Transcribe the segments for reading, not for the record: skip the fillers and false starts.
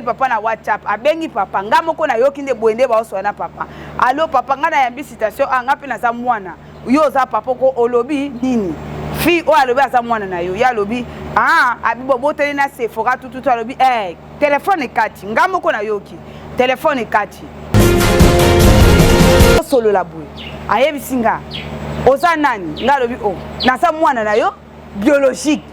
Papa na WhatsApp abengi papa, nga moko nayoki nde boye nde baosola na papa. Allo papa, nga nayambi citation, ah nga mpe naza mwana, yo oza papa, ko olobi nini? Fille oyo alobi aza mwana na yo, ye alobi ah abi boboteli na Sephora tututu, alobi eh telefone ekati, nga moko nayoki telefone ekati. Osolola boye, ayebisi nga oza nani? Nga alobi oh naza mwana na yo biologique.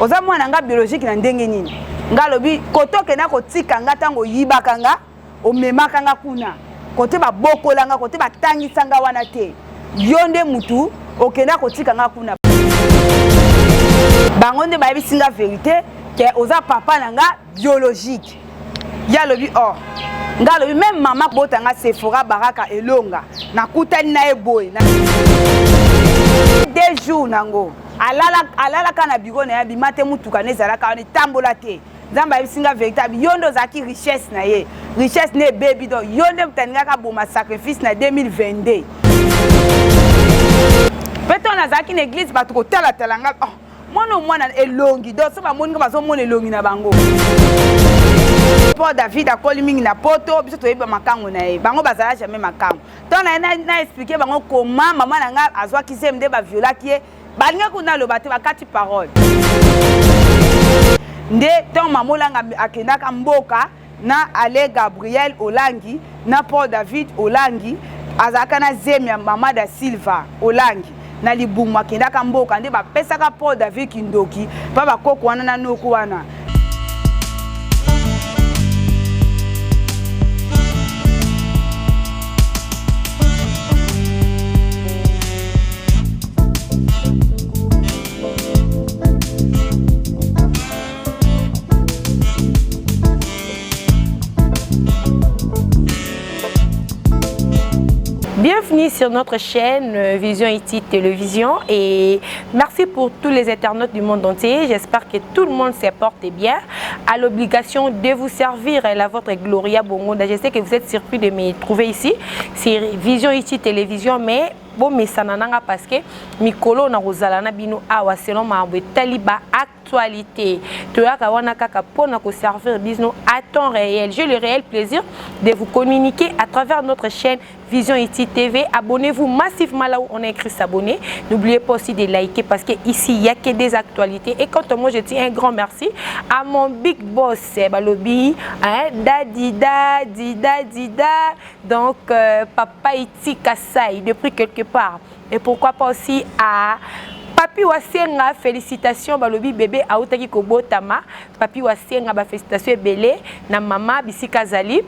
Oza mwana nga biologique na ndenge nini? Nga alobi kote okenda kotika nga ntango oyibaka nga, omemaka nga kuna, kote babokola nga, kote batangisa nga wana te, yo nde mutu okenda kotika nga kuna. Bango nde bayebisi nga verite ke oza papa na nga biologique. Ye alobi oh, nga alobi meme mama bota nga Sephora Baraka Elonga nakutani na ye boye na 2 jours nango alalaka na bureau na ye, abima te, mutuka na ezalaka wana etambola te. Nzambe ayebisi nga verite, abi yo nde ozalaki richesse na ye, richesse ne ebebi, donc yo nde moto alingaka aboma sacrifice na 2022. Pe ntango nazalaki na église bato kotalatala nga, oh, mwana mwana elongi, donc so bamoni nga bazomona elongi na bango. Paul David akoli mingi na poto, biso toyebi makango na ye, bango bazala jamais makango. Ntango na ye na expliquer bango koma mama na nga azwaki zemi nde baviolaki ye, balingaki kuna aloba te, bakati parole. Nde ntango mama Olanga akendaka mboka na Ale Gabriel Olangi na Paul David Olangi, azalaka na zemi ya mama da Silva Olangi na libumu, akendaka mboka nde bapesaka Paul David kindoki pa bakoko wana na noko wana. Bienvenue sur notre chaîne Vision IT Télévision et merci pour tous les internautes du monde entier. J'espère que tout le monde se porte bien. À l'obligation de vous servir la votre Gloria Bongonda. Je sais que vous êtes surpris de me trouver ici sur Vision IT Télévision, mais bon, mais ça n'en a parce que mikolo na kozala na bino awa selon makambo etali ba actualité. Toyaka wana kaka pona ko servir bino à temps réel. J'ai le réel plaisir de vous communiquer à travers notre chaîne Vision IT TV. Abonnez-vous massivement là où on a écrit s'abonner. N'oubliez pas aussi de liker parce que ici il y a que des actualités. Et quant à moi, je dis un grand merci à mon big boss Balobi, hein, Daddy, Daddy, Daddy, da. Donc Papa Iti Kasai depuis quelque part. Et pourquoi pas aussi à Papi Wasenga, félicitations Balobi bébé autaki kobotama. Papi Wasenga ba félicitations ebele na mama bisika zali.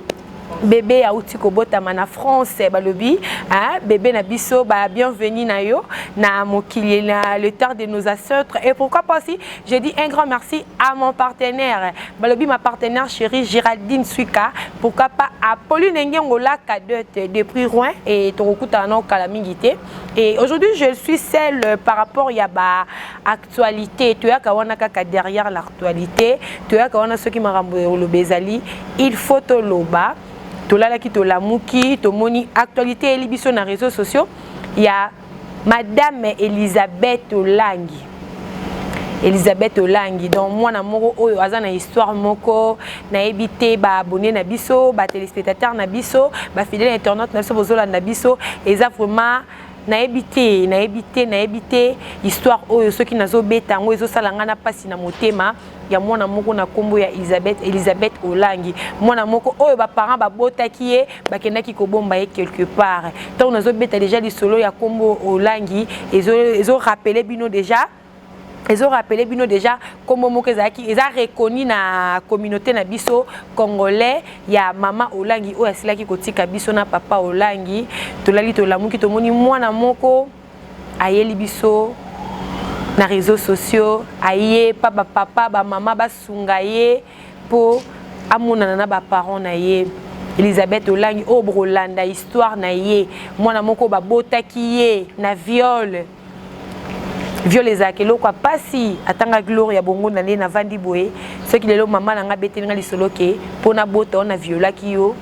Bébé auti kobotama na France Balobi, hein, bébé na biso ba bienvenue na yo na mokili na le temps de nos ancêtres. Et pourquoi pas aussi, je dis un grand merci à mon partenaire Balobi, ma partenaire chérie Géraldine Suika, pourquoi pas à Pauline Ngengola Cadette depuis Rouen et Tokokuta na Kalamingité. Et aujourd'hui je suis celle par rapport ya ba actualité, toyaka wana kaka derrière l'actualité, toyaka wana soki makambo oloba ezali, il faut toloba. Tolalaki tolamuki tomoni actualité eli biso na réseaux sociaux ya Madame Elisabeth Olangi. Elisabeth Olangi, donc mwana moko oyo aza na histoire moko nayebi te ba abonné na biso, ba téléspectateurs na biso, ba fidèles internautes na biso bozolanda biso, eza vraiment nayebi te, nayebi te, nayebi te histoire oyo soki nazobeta yango ezosala nga na pasi na motema ya mwana moko na kombo ya Elisabeth Olangi, mwana moko oyo ba parents babotaki ye bakendaki kobomba ye quelque part. Tango nazobeta déjà lisolo ya kombo Olangi, ezo rappeler bino déjà, ezo rappeler bino déjà kombo moko ezalaki, eza reconnu na communauté na biso congolais ya mama Olangi oyo asilaki kotika biso na papa Olangi. Tolali tolamuki tomoni mwana moko ayeli biso na réseaux sociaux, aye pa ba papa ba mama basunga ye po amonana na ba parents na ye. Elisabeth Olangi oyo bokolanda histoire na ye, mwana moko babotaki ye na viol. Viol ezalaka eloko ya pasi, atanga Gloria Bongonda nde navandi boye. Soki lelo mama na nga beteli nga lisolo ke po nabota yo na violaki yo,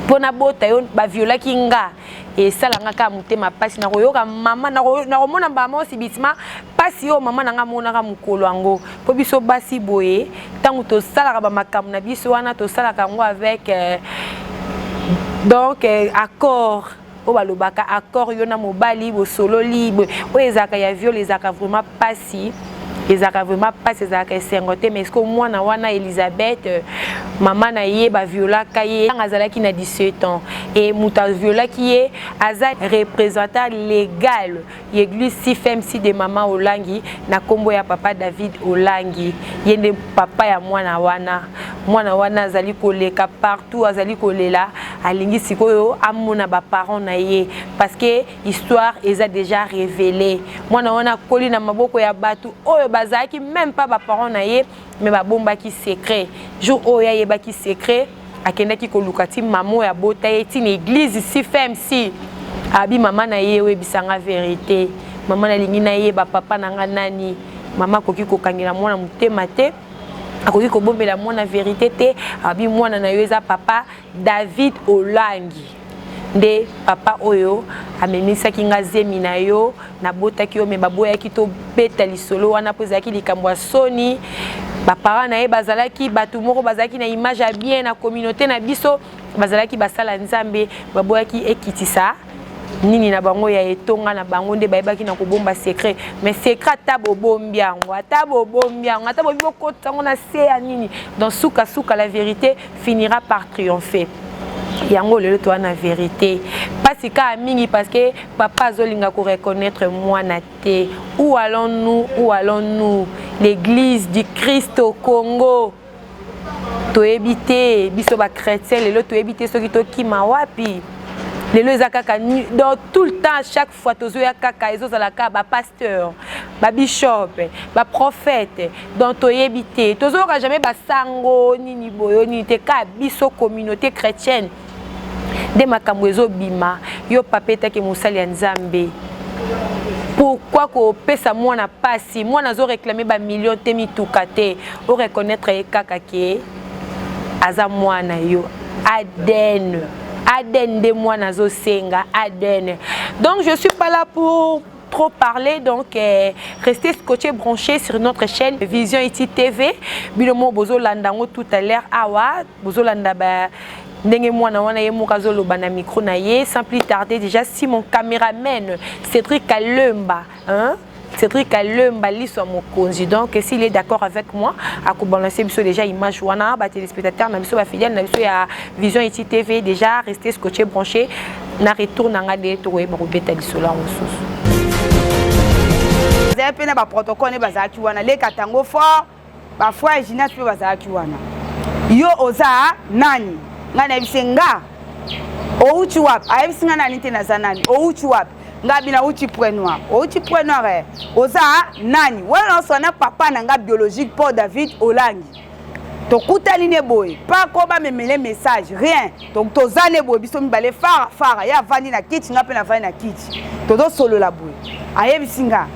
po nabota yo ba violaki nga. Esala nga kaka motema mpasi nakoyoka mama, nakomona mbala moko subitement mpasi oyo mama na nga amonaka mokolo yango. Mpo biso basi boye, ntango tosalaka bamakambo na biso wana, tosalaka yango avec donc accord oyo balobaka, accord yo na mobali bosololi. Oyo ezalaka ya viol, ezalaka vraiment mpasi, ezalaka vraiment mpasi, ezalaka esengo te. Mais est-ce que mwana wana Elizabeth, mama na ye baviolaka ye ntango azalaki na 17 ans, e moto aviolaki ye aza représentant légal ya église CFMC de mama Olangi na nkombo ya papa David Olangi. Ye nde papa ya mwana wana. Mwana wana azali koleka partout, azali kolela, alingi sikoyo amona baparent na ye parce que histoire eza déjà révélée. Mwana wana akoli na maboko ya bato oyo bazalaki même pas baparent na ye, mais babombaki secret. Jour oyo ayebaki secret, akendaki koluka ti mama oyo abota ye, ti na église CFMC. Abi mama na ye, oyebisanga vérité, mama, nalingi nayeba papa na nga nani. Mama akoki kokangela mwana motema te, akoki kobombela mwana vérité te. Abi mwana na yo eza papa David Olangi nde papa oyo amemisaki nga zemi na yo, nabotaki yo, me baboyaki tobeta lisolo wana mpo ezalaki likambo ya soni. Baparent na ye bazalaki bato moko bazalaki na image ya bien na communauté na biso, bazalaki basala Nzambe, baboyaki ekitisa nini na bango ya etonga na bango, nde bayebaki na kobomba secret. Mais secret, ata bobombi yango, ata bobombi yango, ata bobi bokotisa yango na se ya nini, donc sukasuka la vérité finira par triompher. Yango lelo toza na vérité, mpasi kaka mingi parce que papa azolinga koreconnaître mwana te. Où allons-nous? Où allons-nous, l'église du Christ au Congo? Toyebi te. Biso bachrétien lelo toyebi te soki tokima wapi. Lelo eza kaka donc tout le temps, chaque fois tozoya kaka, ezozala kaka bapasteur, babishop, baprophète. Donc toyebi te, tozoyoka jamais basango nini boyo nini te, kaka biso communauté chrétienne nde makambo ezobima. Yo papa etaki mosali ya Nzambe, pourquoi kopesa mwana pasi? Mwana azoréclame bamillion te, mituka te, oreconnaître ye kaka ke aza mwana yo. ADN, ADN nde mwana azosenga, ADN. Donc je suis pas là pour trop parler, donc restez scotché, branché sur notre chaîne Vision Iti TV. Bino mo bozolanda yango tout à l'heure awa, bozolanda ba ndenge mwana wana ye moko azoloba na micro na ye. Sans plus tarder, déjà si mon caméraman Cédric Alemba, hein? Cédric Alemba liso ya mokonzi, donc s'il est d'accord avec moi, akobalancer biso déjà image wana. Batéléspectateur na biso, bafidèle na biso ya Vision Iti TV, déjà restez scotché, branché. Na retour na nga nde tokoyeba kobeta lisolo yango mosusu. Ezali mpe na baprotocole nde bazalaki wana, leka tango fort, bafrère Ginace mpe bazalaki wana. Yo oza nani? Ngai nayebisi, nga outi wapi? Ayebisi nga nani te, naza nani, outi wapi? Nga bina outi Point Noir. Outi Point Noir, eh. Oza nani wana? Nyonso na papa na nga biologique, Paul David Olangi. Tokutani ne boye pako bamemele message, rien. Toza ne boye biso mibale fara fara, ye avandi na kiti, nga mpe navandi na kiti, tozosolola boye. Ayebisi nga,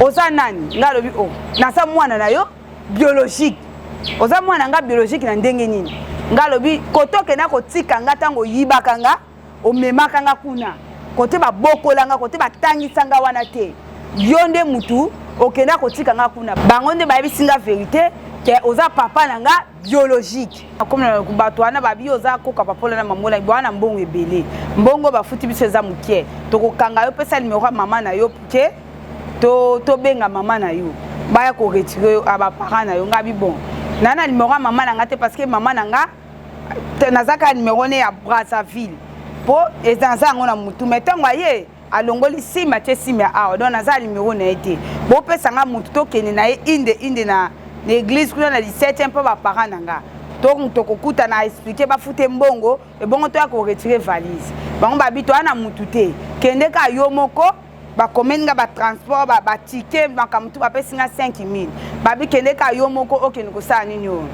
oza nani? Nga alobi, o oh, naza mwana na yo biologique. Oza mwana nga biologique na ndenge nini? Nga alobi, kote okenda kotika nga ntango oyibaka nga, omemaka nga kuna, kote babokola nga, kote batangisa nga wana te, yo nde mutu okenda kotika nga kuna. Bango nde bayebisi nga vérité ke oza papa na nga biologique. Akomi bato wana babi oza koka papola na mamola wana, mbongo ebele, mbongo bafuti biso eza mokie, tokokanga yo. Pesa nimero ya mama na yo ke tobenga mama na yo, baya koretirer yo a baparent na yo. Nga bi bon, naa na nimero ya mama na nga te parce que mama na nga naza kaka nimero ne ya Brazzaville mpo naza yango na mutu. Mais ntango aye alongoli sim, atie sim ya awa, donc naza nimero na ye te. Bopesa nga mutu, tokende na ye inde inde na église kuna na 17 mpo baparent na nga tokokutana, expliquer, bafute mbongo ebongo, toya koretirer valise. Bango babi toya na mutu te, kende ka yo moko. Bakomeli nga batransport, batike, makambo tu, bapesi nga 5000. Babi kende ka yo moko, okende kosala nini oyo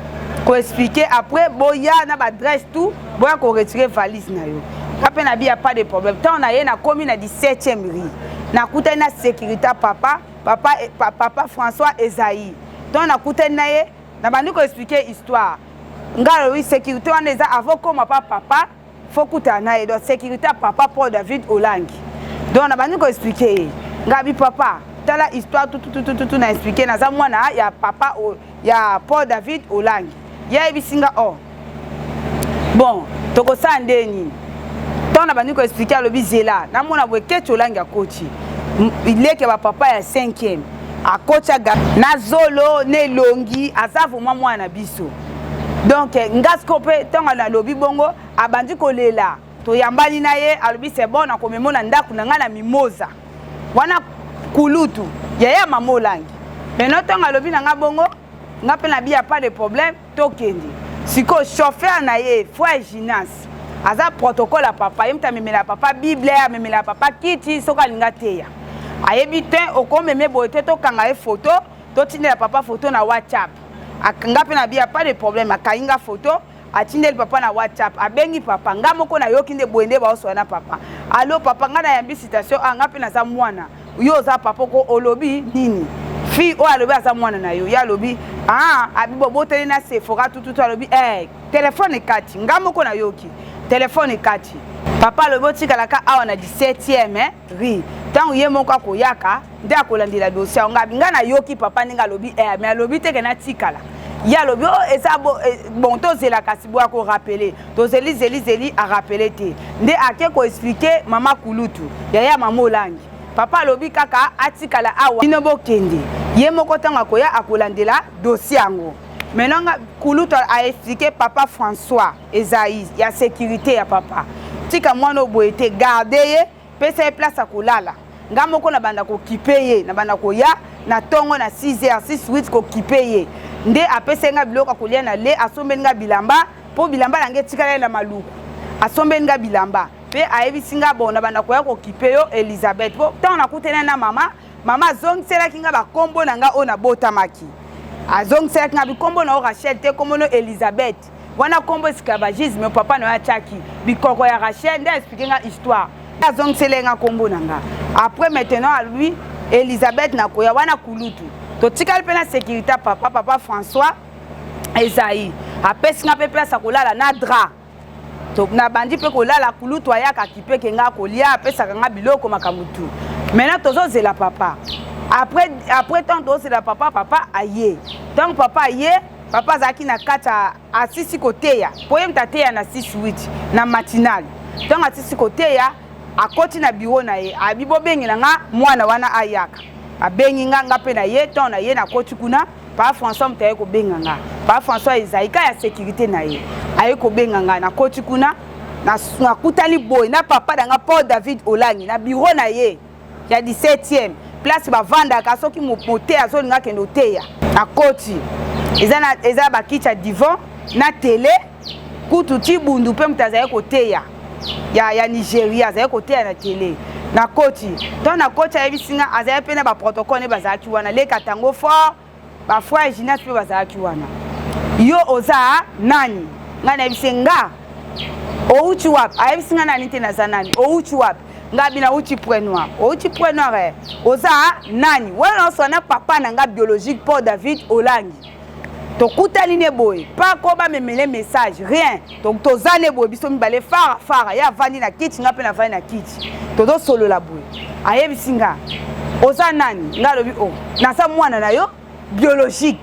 koexpliquer, après boya na baadresse tout, boya koretirer valise na yo. Nga mpe na bi ya pas de problème. Ntango na ye nakomi na 17e rue, nakutani na sécurité, papa François Esaïe. Ntango nakutani na ye, nabandi koexpliquer histoire. Nga alobi sécurité wana eza avant koma pa papa. Faut kutana na ye, donc sécurité ya papa Paul David Olangi. Donc nabandi koexpliquer ye, ngabi papa, tala histoire tututututu, na expliquer naza mwana ya papa ya Paul David Olangi. Ye ayebisi nga: "Oh bon, tokosala nde nini?" Ntango na bandi koexpliquer, alobi: "Zela namona boye." Keti Olangi akoti, leke bapapa ya 5e, akoti na zolo na elongi, aza vraiment mwana na biso. Donc nga siko mpe, ntango nalobi bongo, abandi kolela. Toyambani na ye, alobi: "C'est bon, nakomemo na ndako na ngai na Mimoza wana." Kulutu yaya mama Olangi. Maintenant, ntango alobi na nga bongo, nga mpe nabi: "Ya pas de problème, tokende." Sikoyo chauffeur na ye, frère Ginas, aza protocole ya papa. Ye moto amemela papa Bible, amemela papa kiti soki alinga teya. Ayebi te, okomeme boye te, tokanga ye photo, totindela papa photo na WhatsApp. Nga mpe nabi: "Ya pas de problème." Akangi nga photo, atindeli papa na WhatsApp, abengi papa. Nga moko nayoki nde boye nde baosola na papa: "Allo papa, nga nayambi situation a nga mpe naza mwana, yo oza papa ko olobi nini? Fille oyo alobi aza mwana na yo." Ye alobi: "Ah, abi boboteli na Sephora tututu." Alobi telefone ekati. Nga moko nayoki telefone ekati. Papa alobi otikalaka awa na 17e rue, ntango ye moko akoyaka nde akolandela dossier yango. Ngabi nga nayoki papa ndenge alobi mais alobi teke natikala. Ye alobi: "O eza bon, tozela." Kasi boya korappeler, tozeli zeli zeli, arappeler te. Nde ake koexpliquer mama kulutu, yaya mama Olangi: "Papa alobi kaka atikala awa, bino bokende, ye moko ntango akoya akolandela dossier yango." Maintenant nga kulutu aexpliquer papa François Ezai ya sécurité ya papa: "Tika mwana oyo boye te, garde ye, pesa ye place ya kolala. Nga moko na banda kokipe ye, na banda koya na ntongo na 6 heures, 6 8 kokipe ye." Nde apesi nga biloko ya kolia na le, asombeli nga bilamba, mpo bilamba na nga etikala ye na Maluku. Asombeli nga bilamba mpe ayebisi nga: "Bon, na banda koya kokipe yo, Elizabeth." Mpo ntango nakutani na mama, mama azongiselaki nga bakombo na nga oyo nabotamaki. Azongiselaki nga bikombo na yo Rachel te, kombo no Elizabeth. Wana kombo esika ya bagisme papa na yo atiaki bikoko ya Rachel. Nde aexpliquer nga histoire, azongiseli nga kombo na nga. Après maintenant alobi: "Elizabeth, nakoya wana." Kulutu, totikali mpe na sécurité papa, papa François Ezai apesi nga mpe place ya kolala na drap. Nabandi mpe kolala. Kulutu ayaka akipeke nga kolia, apesaka nga biloko, makambo tu. Maintenant tozozela papa. Après ntango tozozela papa, papa aye. Ntango papa aye, papa azalaki na kati, asisi koteya, mpo ye moto ateya na 6 8 na matinale. Ntango asisi koteya, akoti na bureau na ye, abi: "Bobengela nga mwana wana ayaka." Abengi nga, nga mpe na ye. Ntango na ye nakoti kuna, pa François moto aye kobenga nga. Pa François ezali ka ya sécurité na ye, aye kobenga nga. Nakoti kuna, nakutani boye na papa na nga Paul David Olangi na bureau na ye ya 17e, place bavandaka soki moteya azolinga akende oteya. Nakoti, eza bakiti ya divan na tele. Kutu ti bundu mpe moto azali koteya ya Nigeria azali koteya na tele. Nakoti, ntango nakoti, ayebisi nga, azali mpe na baprotocole nde bazalaki wana, leka tango fort, bafrère Ginas mpe bazalaki wana. "Yo oza nani?" Ngai nayebisi: "Nga." "Outi wapi?" Ayebisi nga nani te, naza nani, "Outi wapi?" Nga bina: "Outi Point Noir." "Outi Point Noir, eh. Oza nani?" Wana nyonso na papa na nga biologique Paul David Olangi. Tokutani ne boye, pa ko bamemele message, rien. Toza ne boye biso mibale, fara fara. Ye avandi na kiti, nga mpe navandi na kiti, tozosolola boye. Ayebisi nga: "Oza nani?" Nga alobi: "O oh, naza mwana na yo biologique."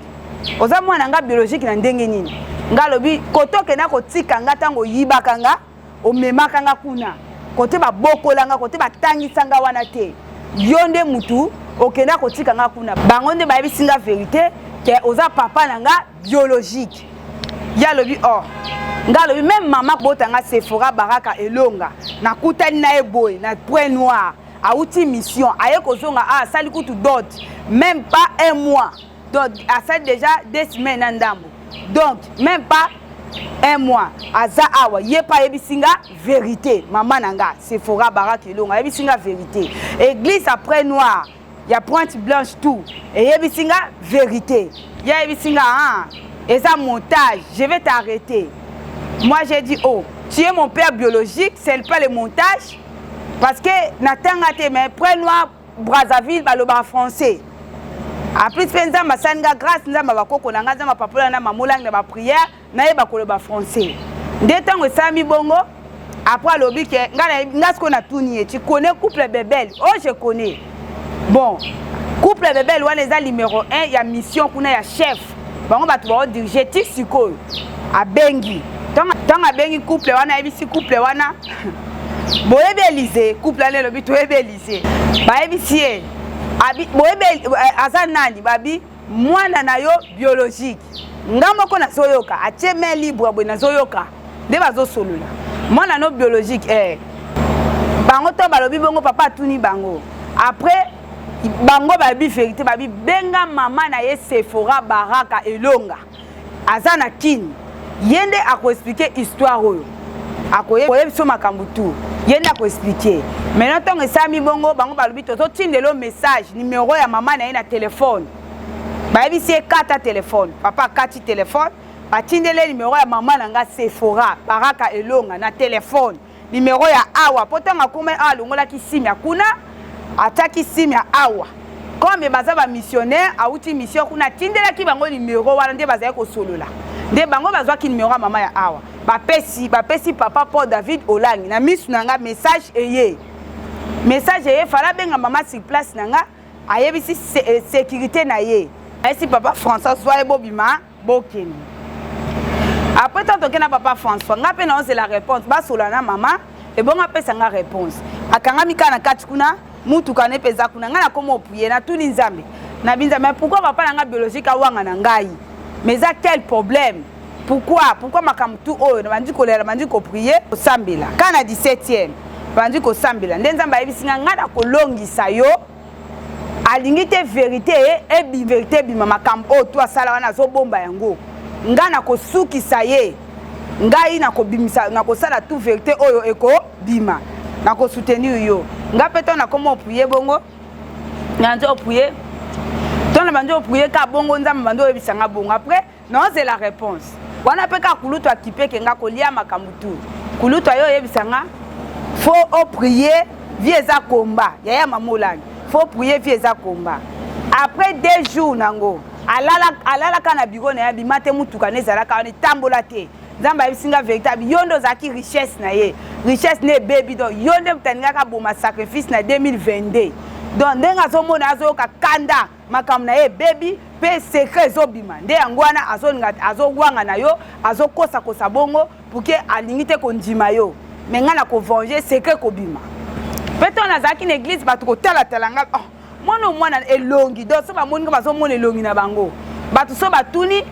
"Oza mwana nga biologique na ndenge nini?" Nga alobi: "Kote okenda kotika nga, ntango oyibaka nga, omemaka nga kuna, kote babokola nga, kote batangisa nga wana te. Yo nde mutu okenda kotika nga kuna. Bango nde bayebisi nga vérité ke oza papa na nga biologique." Ye alobi: "Or oh." Nga alobi: "Même mama botanga Sephora Baraka Elonga, nakutani na ye boye na Point Noir, awuti mission, aye kozonga, a asali kutu dot même pas un mois, donc asali déjà 2 semaines na ndambo, donc même pas un mois aza awa. Ye mpe ayebisi nga vérité. Mama na nga Sephora Baraka Elonga ayebisi nga vérité. Église après noir ya Pointe Blanche, tout eyebisi nga vérité." Ye ayebisi nga: "Ah, eza montage, je vais t'arrêter." Moi j'ai dit: "Oh, tu es mon père biologique, c'est pas le montage." Parce que natanga te, mais Point Noir, Brazzaville, balobaka français. En plus mpe Nzambe asali nga grâce, Nzambe bakoko na nga, Nzambe apapola na mamolangi na baprière, nayeba koloba français. Nde ntango esalami bongo, Après alobi ke nga nga sikoyo natuni ye, tu connais couple Bebel? Oh, je connais. Bon, couple Bebel wana eza numéro 1 ya mission kuna ya chef, bango bato baodirige ti sikoyo. Abengi, ntango abengi couple wana, ayebisi couple wana: "Boyebi Elize?" Couple wana elobi: "Toyebi Elize." Bayebisi ye: "Boyebi aza nani?" Babi: "Mwana na yo biologique." Nga moko nazoyoka, atie main libre boye, nazoyoka nde bazosolola: "Mwana no biologique." Bango to balobi bongo, papa atuni bango. Après bango babi vérité, babi: "Benga mama na ye Sephora Baraka Elonga, aza na Kini, ye nde akoexpliquer histoire oyo, akoyebi biso makambo tu, ye nde akoexpliquer." Maintenant ntongo esalami bongo, bango balobi: "Tozotindela message, numéro ya mama na ye na telefone." Bayebisi ye: "Kata telefone." Papa akati telefone, batindeli numéro ya mama na nga Sephora Baraka Elonga na telefone, numéro ya awa, mpo ntango akóma awa, alongolaki sim ya kuna, atiaki sim ya awa. Comme baza bamissionnaire, awuti mission kuna, atindelaki bango numéro wana nde bazali kosolola, nde bango bazwaki numéro ya mama ya awa, bapesi papa Paul David Olangi. Na misu na nga, message eye, message eye, fala abenga mama sur place na nga, ayebisi sécurité na ye, ayebisi papa François: "Zwa ye, bobima, bokende." Après ntango toke na papa François, nga mpe naozela réponse, basola na mama, ebongo apesa nga réponse. Akangami kaka na kati kuna, mutuka ne mpe eza kuna. Ngai nakoma oprier, natuni Nzambe na binzambe: "Mais pourquoi papa na nga biologique awanga na ngai? Mais eza quel problème? Pourquoi makambo tu oyo?" Nabandi kolela, nabandi koprier, kosambela kaka na 17e, bandi kosambela nde Nzambe ayebisi nga: "Ngai nakolongisa yo." Alingi te vérité ebi, vérité ebima. Makambo oyo to asala wana, azobomba yango, ngai nakosukisa ye, ngai nakobimisa, nakosala tout vérité oyo ekobima, nakosoutenir yo. Ngai mpe to nakoma oprier bongo, nandi oprier, to na bandi oprier ka bongo, Nzambe bandi oyebisa nga bongo. Après naozela réponse wana mpe kaka kulutu akipeke nga kolia makambo tu. Kulutu ayo oyebisa nga: "Faut oprier, vie eza komba yaya mama Olangi, faut prier, vie eza komba." Après 2 jours nango, alalaka na bureau na ye, abima te, mutuka ne ezalaka wana, etambola te. Nzambe ayebisi nga vérité, abi: "Yo nde ozalaki richesse na ye, richesse ne ebebi. Donc yo nde moto alingaka aboma sacrifice na 2022. Donc ndenge azomona, azoyoka kanda, makambo na ye ebebi mpe secret ezobima, nde yango wana azolinga, azowanga na yo, azokosakosa bongo pour que alingi te kondima yo. Mais ngai na kovenger, secret kobima." Mpe ntango nazalaki na église, bato kotalatala nga: "Oh, mwana mwana elongi." Donc so bamoni nga, bazomona elongi na bango. Bato so batuni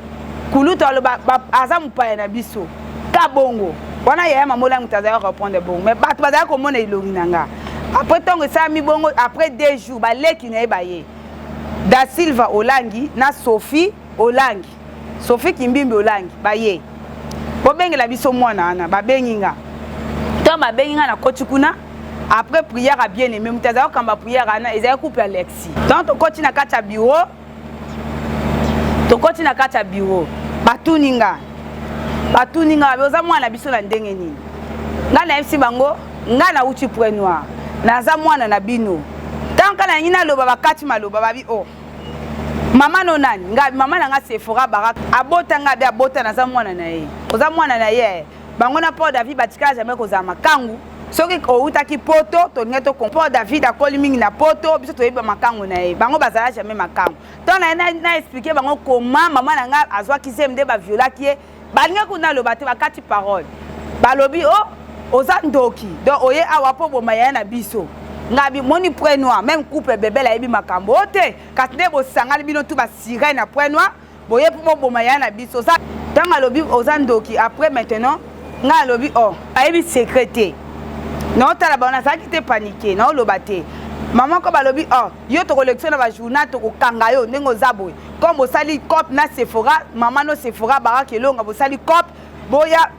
kulutu, aloba aza mopaya na biso ka bongo wana. Yaya mama Olangi moto azalaki reprendre bongo, mais bato bazalaki komona elongi na nga. Après ntango esalami bongo, après 2 jours, baleki na ye baye, Da Silva Olangi na Sophie Olangi, Sophie Kimbimbi Olangi, baye: "Bobengela biso mwana wana." Babengi nga. Ntango babengi nga, nakoti kuna après prière ya bien aimé moto azalaki kokamba prière wana, ezalaki couple Alexi. Ntango tokoti na kati ya bureau, tokoti na kati ya bureau, batuni nga, batuni nga: "Oza mwana na biso na ndenge nini?" Ngai nayebisi bango: "Ngai nauti Point Noir, naza mwana na bino." Ntango kaka nalingi naloba, bakati maloba, babi: "O oh, mama no nani?" Ngai: "Mama na nga Sephora Baraka, abota ngai." Abe abota, naza mwana na ye. "Oza mwana na ye?" Bango na Paul David batikala jamais kozala makangu. Soki outaki Poto, tolingi to Paul David akoli mingi na Poto, biso toyebi makangu na ye, bango bazala jamais makangu. Ntango na ye na expliquer bango koma mama na ngai azwaki zemi, nde baviolaki ye, balingi kuna aloba te, bakati parole, balobi: "O oh, oza ndoki, donc oye awa mpo boma yaya na biso." Ngabi moni Point Noir, même couple Bebele ayebi makambo o te, kasi nde bosangani bino tu basirene na Point Noir, boye mpo boboma yaya na biso. Ntango alobi: "Oza ndoki." Après maintenant ngai alobi: "O oh, ayebi secret te." Naotala bango, nazalaki te paniqué, naoloba te. Mama ko balobi: "Oh, yo tokolekisa na bajournal, tokokanga yo ndenge oza boye. Comme bosali cope na Sephora, mama no Sephora Baraka Elonga, bosali cope, boya,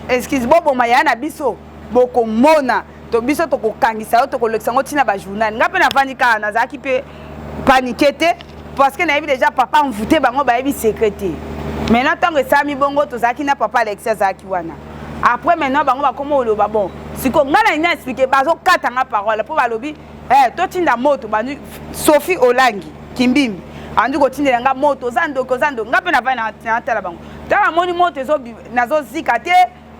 excuse, boboma yaya na biso, bokomona to biso tokokangisa yo, tokolekisa yango ntina bajournal." Nga mpe navandi kaka, nazalaki mpe paniqué te, parce que nayebi déjà papa mvute, bango bayebi secret te. Maintenant ntango esalami bongo, tozalaki na papa Alexi, azalaki wana. Après maintenant bango bakoma oloba: "Bon, sikoyo ngai na nini expliquer?" Bazokata nga parole mpo balobi: "Totinda moto." Bandi Sophie Olangi Kimbimbi andi kotindela nga moto: "Oza ndoki, oza ndoki." Nga mpe navandi, natala bango. Ntango namoni moto, nazozika te,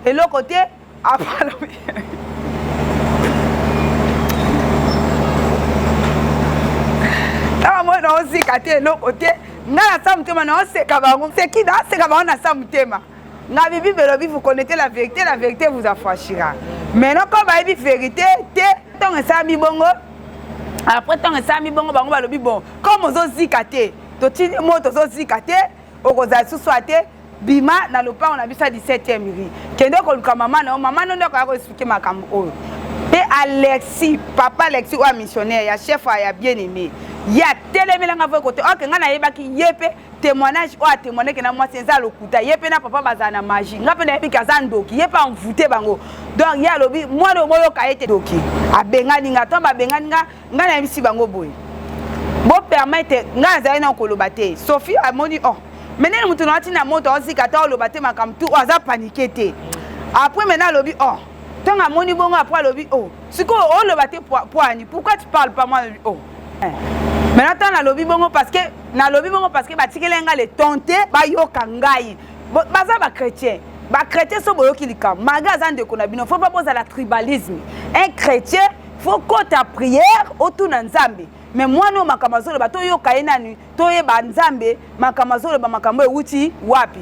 eloko te. Apalobi ntango moi naozika te eloko te, ngai na sa motema naoseka bango, seki naoseka bango na sa motema. Ngabi Bible elobi vous connaissez la vérité, la vérité vous affranchira. Maintenant comme bayebi vérité te, ntango esalami bongo, après ntango esalami bongo, bango balobi bon, comme ozozika te, totindi moto, ozozika te, okozala lisusu te, bima na lopango na biso ya 17e rue, kende koluka mama na yo, mama no nde akoya koexpliquer makambo oyo. Mpe Alexi, papa Alexi oyo ya missionnaire ya chef ya bien aimé, ye atelemelanga voi kote oke. Ngai nayebaki ye mpe témoignage oyo atémoigneke na mwasi eza lokuta. Ye mpe na papa bazala na magie. Ngai mpe nayebiki aza ndoki, ye mpe amvute bango. Donc ye alobi mwana oyo boyoka ye te, ndoki. Abengani nga. To babengani nga, ngai nayebisi bango boye: bopermettre ngai, nazali na koloba te. Sophie amoni oh, mais nini, moto na ntina moto aozika ata oloba te, makambo tu oyo aza paniqué te. Après maintenant alobi oh, ntango amoni bongo, après alobi oh, sikoyo oloba te poani, pourquoi tu parles pas? Moi alobi oh, maintenant ntango nalobi bongo, parce que nalobi bongo parce que batikeli nga le ton te, bayoka ngai, baza bachrétien. Bachrétien so boyoki likambo, malgré aza ndeko na bino, faut pas bozala tribalisme. Un chrétien faut kota prière, otuna Nzambe. Mais mwana oyo makambo azoloba, toyoka ye nani, toyeba Nzambe makambo azoloba, makambo ewuti wapi.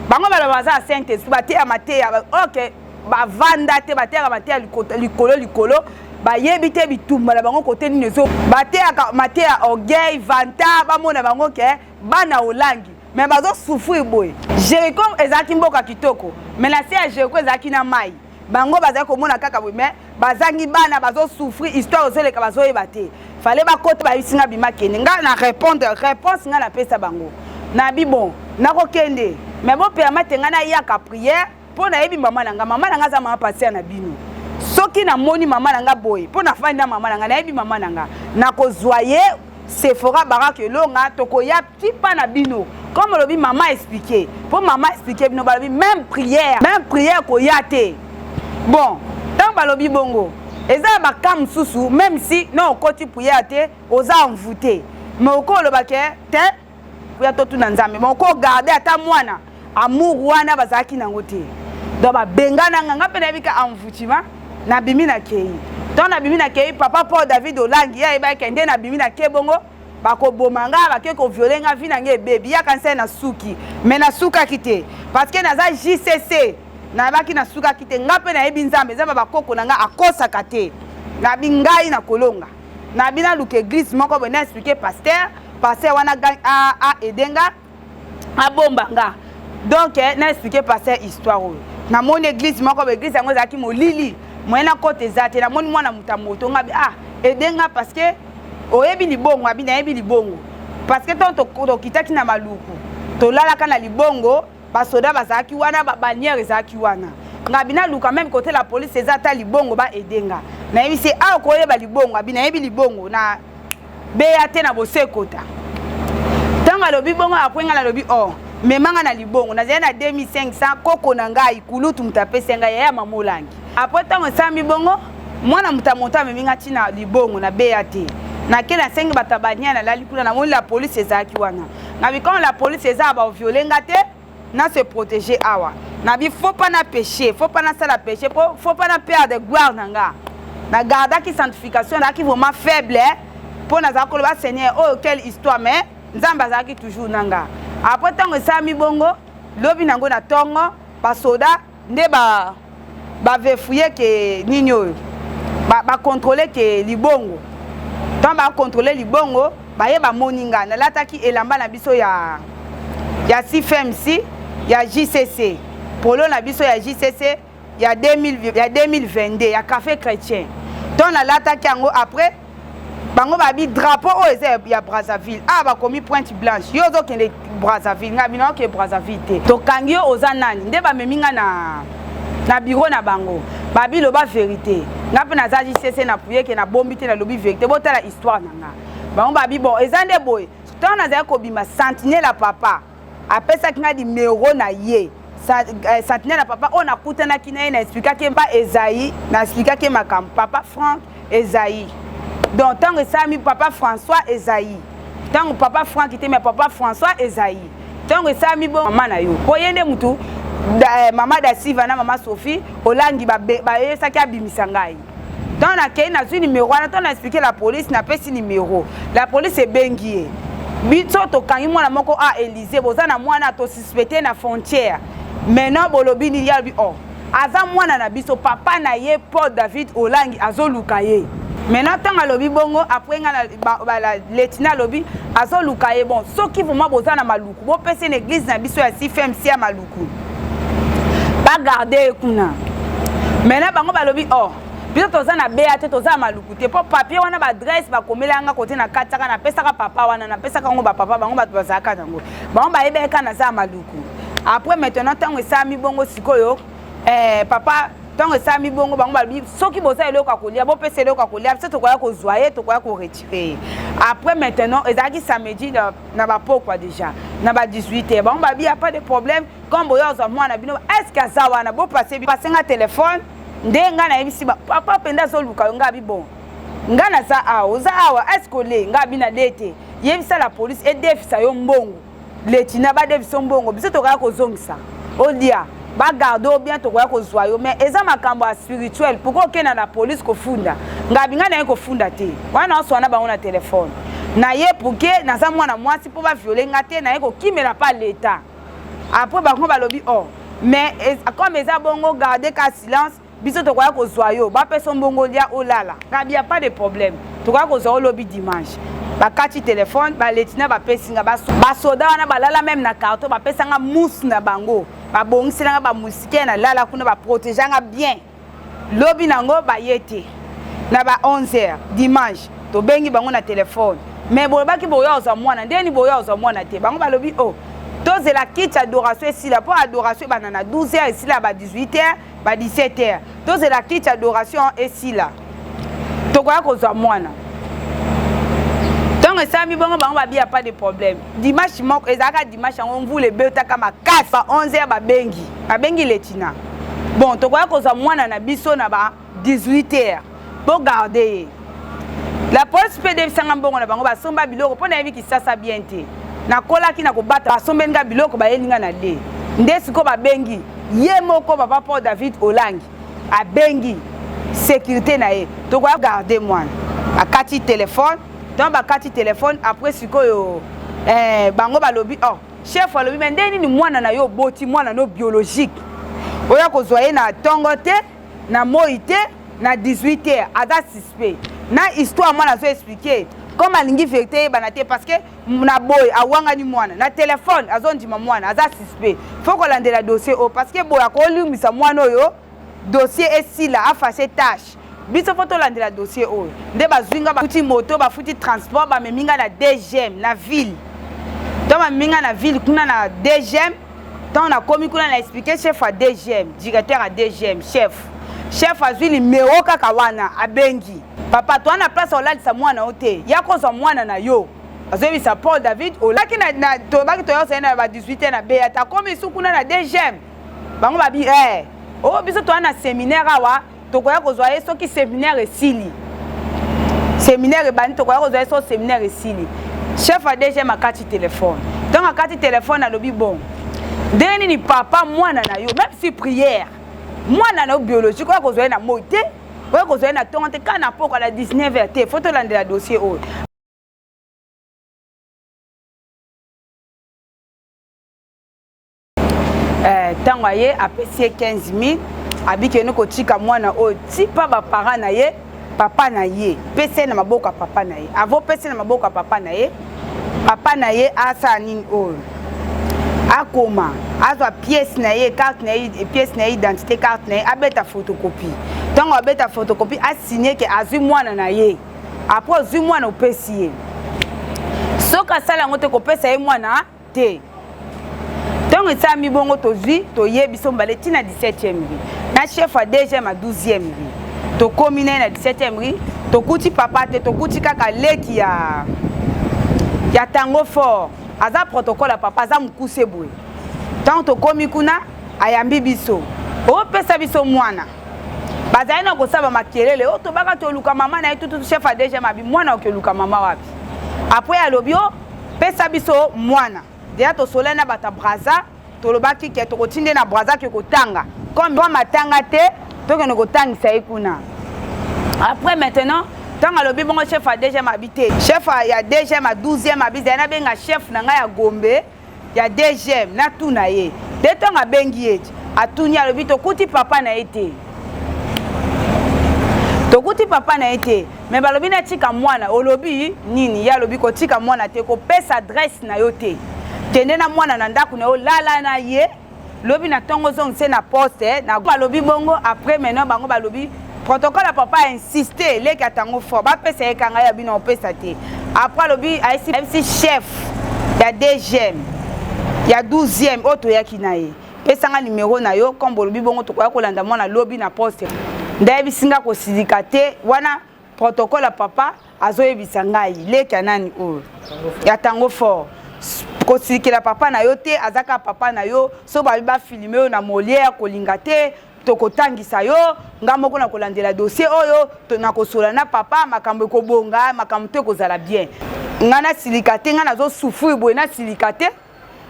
Bango baloba baza ya Saint Esprit, bateya mateya, ok, bavanda te, bateyaka mateya likolo likolo, bayebi te bitumba na bango kote nini ezo. Bateyaka mateya orgueil vanta, bamona bango ke bana olangi, mais bazosouffrir boye. Jéricho ezalaki mboka kitoko, mais na se ya Jéricho ezalaki na mai. Bango bazali komona kaka boye, mais bazangi bana, bazosouffrir, histoire ozoleka, bazoyeba te. Fale bakota, bayebisi nga bima, kende. Nga na répondre, réponse nga napesa bango, nabi bon, nakokende, mais bopermettre nga nayaka prière mpo nayebi mama na nga. Mama na nga aza mama pasteur na bino. Soki namoni mama na nga boye, mpo nafandi na mama na nga, nayebi mama na nga, nakozwa ye Sephora Barak Elonga, tokoya tipa na bino. Comme olobi mama expliqué, mpo mama expliqué bino, balobi même prière, même prière koya te. Bon, ntango balobi bongo, eza na baka mosusu, même si non okoti prière te, oza envoûté, mais okoloba ke te, ya totuna Nzambe, mais okogarde ata mwana amour wana bazalaki nango te. Donc babengana nga, nga mpe nayebi ka envoûtement. Nabimi, nakei. Ntango nabimi, nakei, papa Paul David Olangi ye ayebaki nde nabimi, nake bongo, bakoboma nga, bake kovioler nga, vie na nga ebebi. Yaka nsai na suki, mais nasukaki te parce que naza JCC. Nayebaki nasukaki te. Nga mpe nayebi Nzambe, Nzambe bakoko na nga akosaka te. Nabi ngai nakolonga, nabi naluka église moko boye, na expliquer pasteur, pasteur wana aide nga, abomba nga. Donc na expliquer pasteur histoire oyo. Namoni église moko boye, église yango ezalaki molili, moyen na kota eza te. Namoni mwana moto ya moto, nga bi ah, aide nga parce que oyebi libongo. Abi nayebi libongo parce que ntango tokitaki na Maluku, tolalaka na libongo, basoda bazalaki wana, babannière ezalaki wana. Ngabi naluka même côté la police eza ata libongo, baaider nga. Nayebisi awa koyeba libongo, abi nayebi libongo na beya te na bosekota. Ntango alobi bongo, après ngai nalobi or oh, memanga na libongo. Nazali na 2500, koko na ngai kulutu moto apesi ngai, yaya mama Olangi. Après ntango esalami bongo, mwana moto ya moto amemi nga ntina libongo na beya te. Nake, nasengi bato ya bania, nalali kuna. Namoni la police ezalaki wana. Nabi comme la police eza, bavioler nga te, na se protéger awa. Nabi faut pas na péché, faut pas nasala péché, po faut pas na perdre gloire na nga. Nagardaki sanctification, nazalaki vraiment faible mpo nazala koloba Seigneur oyo, quelle histoire? Mais Nzambe azalaki toujours na nga. Après ntango esalami bongo, lobi nango na ntongo, basoda nde ba bavefouye ke nini oyo, bacontrôle ke libongo. Ntango bacontrôle libongo, baye bamoni nga nalataki elamba na biso ya CFMC ya JCC, polo na biso ya JCC ya 2000, ya 2022 ya café chrétien. Ntango nalataki yango, après bango babi drapeau oyo eza ya Brazzaville awa, bakomi Pointe Blanche, yo ozokende Brazzaville? Ngai bino oke Brazzaville te, tokangi yo, oza nani? Nde bamemi nga na bureau na bango, babi loba vérité. Nga mpe naza JCC, na puye ke nabombi te, nalobi vérité, botala histoire na nga. Bango babi bon, eza nde boye. Ntango nazali kobima, sentinelle ya papa apesaki nga nimero na ye. Sentinelle ya papa oyo nakutanaki na ye, na expliquaki mpa Ezai, na expliquaki makambo papa Frank Ezai. Donc ntango esalami, papa François Ezai, ntango papa Frank te, mais papa François Ezai, ntango esalami bo mama na yo, mpo ye nde mutu Da, eh, mama da Silva na mama Sophie Olangi bayesaki abimisa ngai. Ntango nakei nazwi nimero wana, ntango na explike la police, napesi nimero, la police ebengi ye, biso tokangi mwana moko a Elysée, boza na mwana tosuspecte na frontière, maintenant bolobi nini? Ye alobi oh, aza mwana na biso, papa na ye Paul David Olangi azoluka ye. Maintenant ntango alobi bongo, après nga letina alobi azoluka ye, bon soki vraiment boza na Maluku, bopesa na église na biso ya CFMC ya Maluku, bagarde ye kuna. Maintenant bango balobi oh, biso toza na bea te, toza na Maluku te, mpo papier wana baadresse bakomela yanga kote na katiaka, napesaka papa wana, napesaka yango bapapa bango, bato bazalaka nango, bango bayebaki kaka naza ya Maluku. Après maintenant ntango esalami bongo sikoyo, eh, papa, ntango esalami bongo, bango balobi soki boza eloko ya kolia, bopesa eloko ya kolia, biso tokoya kozwa ye, tokoya koretirer ye. Après maintenant ezalaki samedi na bapokwa déjà na ba 18 heures, bango babi ya pas de problème, comme boya ozwa mwana bino, est ce que aza wana? Bopase pasenga telefone nde ngai nayebisi papa mpenza azoluka yo. Ngai abi bon, ngai naza awa, oza awa, est ce que ole? Ngai abi na le te, yebisa la police edefisa yo mbongo, letina badefisa mbongo, biso tokoya kozongisa, olia, bagarde o bien, tokoya kozwa yo. Mais eza makambo ya spirituel, pourquoi okenda na police kofunda? Ngabi ngai naye kofunda te, wana oswana bango na telefone na ye, puke naza mwana mwasi mpo baviole nga te, naye kokimela pa leta. Après bango balobi oh, mais comme eza bongo, garde ka silence, biso tokoya kozwa yo, bapesa mbongo lia, olala. Ngabi ya pas de problème, tokoya kozwa yo lobi dimanche. Bakati telefone, baletina bapesi nga basoda wana balala meme na carton, bapesanga mousse na bango, babongiselanga bamusike, nalala kuna, baprotegeanga bien. Lobi nango baye te na ba 11 heures dimanche, tobengi bango na telefone, mais bolobaki boya ozwa mwana, ndeni boya ozwa mwana te? Bango balobi oh, tozela kiti adoration esila, mpo adoration ebanda na 12 heures, esila ba 18 heures, ba 17 heures, tozela kiti adoration esila, tokoya kozwa mwana. Ntango esalami bongo, bango babiya pas de problème. Dimanche moko ezalaka dimanche yango, mvula ebetaka makasi, ba 11 heures babengi, babengi letina, bon tokoya kozwa mwana na biso na ba 18 heures, bogarde ye. La police mpe edebisanga mbongo na bango, basomba biloko, mpo nayebi Kisasa bien te, nakolaki na kobata, basombeli nga biloko, bayeli nga na le. Nde sikoyo babengi ye moko papa Paul David Olangi, abengi sécurité na ye, tokoya garde mwana. Akati telefone, donc bakati telefone. Après sikoyo eh, bango balobi oh, chef alobi me nde nini, mwana na yo oboti, mwana no biologique, oya kozwa ye na ntongo te, na moi te, na 18 heures, aza suspect na histoire. Mwana azo expliquer comme alingi vérité eyebana te, parce que na boye awangani mwana na telefone, azondima mwana aza suspect, faut kolandela dossier oyo, parce que boye akolimbisa mwana oyo, dossier esila, afase tâche, biso faut tolandela dossier oyo. Nde bazwi nga, bafuti moto, bafuti transport, bamemi nga na DGM na ville. To bamemi nga na ville kuna na DGM. Ntango nakomi kuna, na expliquer chef ya DGM, directeur ya DGM, chef azwi nimero kaka wana, abengi papa, toa na place olalisa mwana yo te, ya kozwa mwana na yo. Azoyebisa Paul David olaki na tobaki toyosali na ba 18 na beya, takomi su kuna na DGM, bango babi eh, oyo biso toa na séminaire awa, tokoya kozwa ye soki séminaire esili, séminaire ebandi, tokoya kozwa ye soki séminaire esili. Chef ya DGM akati telefone. Ntango akati telefone, alobi bon, ndenge nini papa, mwana na yo, même si prière, mwana na yo biologique, oya kozwa ye na moi te, oya kozwa ye na ntongo te, kaka na pokwa na 19 heures te, faut tolandela dossier oyo. Ntango aye, apesi ye 15 000, abikende kotika mwana oyo tipa baparent na ye, papa na ye, pesa ye na maboko ya papa na ye. Avo pesa ye na maboko ya papa na ye, papa na ye asala nini oyo akoma, azwa pièce na ye, carte na ye, pièce na ye identité, carte na ye, abeta photocopie. Ntango abeta photocopie, asigne ke azwi mwana na ye. Après ozwi mwana, opesi ye. Soki asala yango te, kopesa ye mwana te. Ntango esalami bongo, tozwi, toye biso mbale ntina 17e rue na chef ya DGM ya 12e rue. Tokomi na ye na 17e rue, tokuti papa te, tokuti kaka leki ya Tango Fort, aza protocole ya papa, aza mokuse boye. Ntango tokomi kuna, ayambi biso, opesa biso mwana. Bazali na kosala makelele oyo tobaka toluka mama na ye tututu. Chef ya DGM abi mwana okeluka mama wapi? Après alobi o pesa biso mwana. Deya tosolai na bato ya Braza. Tolobaki ke tokotinde na Braza ke kotanga comme matanga te, tokende kotangisa ye kuna. Après maintenant, ntango alobi bongo, chef ya DGM abi te, chef ya DGM ya 12e abi zali nabenga chef na ngai ya Gombe ya DGM, natuna ye nde. Ntango abengi ye, atuni, alobi tokuti papa na ye te, tokuti papa na ye te, me balobi natika mwana. Olobi nini? Ye alobi kotika mwana te, kopesa adresse na yo te, kende na mwana na ndako na yo, lala na ye, lobi na ntongo ozongise na poste. Na balobi bongo. Après maintenant, bango balobi protocole ya papa insiste, leki atango fort, bapesa ye kanga ya bino, opesa te. Après alobi, ayebisi chef ya DGM ya 12e oyo toyaki na ye: pesanga numero na yo, comme bolobi bongo, tokoya kolanda mwana lobi na poste. Nde ayebisi nga kosilika te. Wana protocole ya papa azoyebisa ngai, leki ya nani oyo ya tango fort: kosilikela papa na yo te, aza kaka papa na yo. So babi bafilmer oyo na Molière, kolinga te, tokotangisa yo. Nga moko na kolandela dossier oyo, nakosola na papa, makambo ekobonga, makambo to ekozala bien. Nga nasilika te, nga nazosouffrir boye, nasilika te.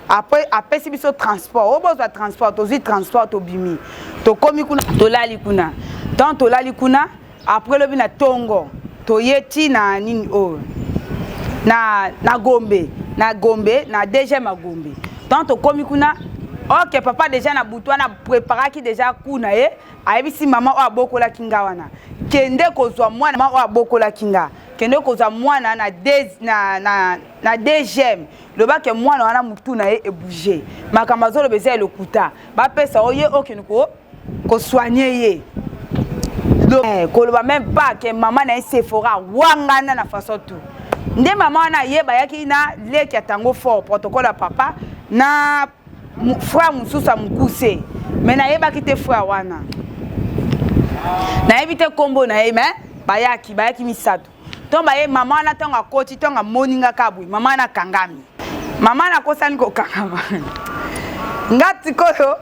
Après apesi biso transport oyo, bozwa transport. Tozwi transport, tobimi, tokomi kuna, tolali kuna. Tant tolali kuna, après lobi na ntongo toye ti na nini oyo na Gombe, na Gombe, na DGM ya Gombe. Tant tokomi kuna, ok, papa déjà na butu wana préparaki déjà kuna ye ayebisi mama oyo abokolaki nga wana: kende kozwa mwana. Mama oyo abokolaki nga: kende kozwa mwana na DGM, lobake mwana wana mutu na ye ebouge, makambo azoloba eza ya lokuta, bapesa oyo ye okende kosoigner ye. Koloba même pas ke mama na ye Sephora wangana na façon tout nde mama wana ayeba. Ayaki na leki ya tango fort, protocole ya papa, na frère mosusu ya mokuse, me nayebaki te frère wana, nayebi te nkombo na ye. Me bayaki misato. Ntongo baye, mama wana ntango akoti, ntango amoni nga kaka boye, mama wana akangami, mama wana akosani kokangama nga. Tikoyo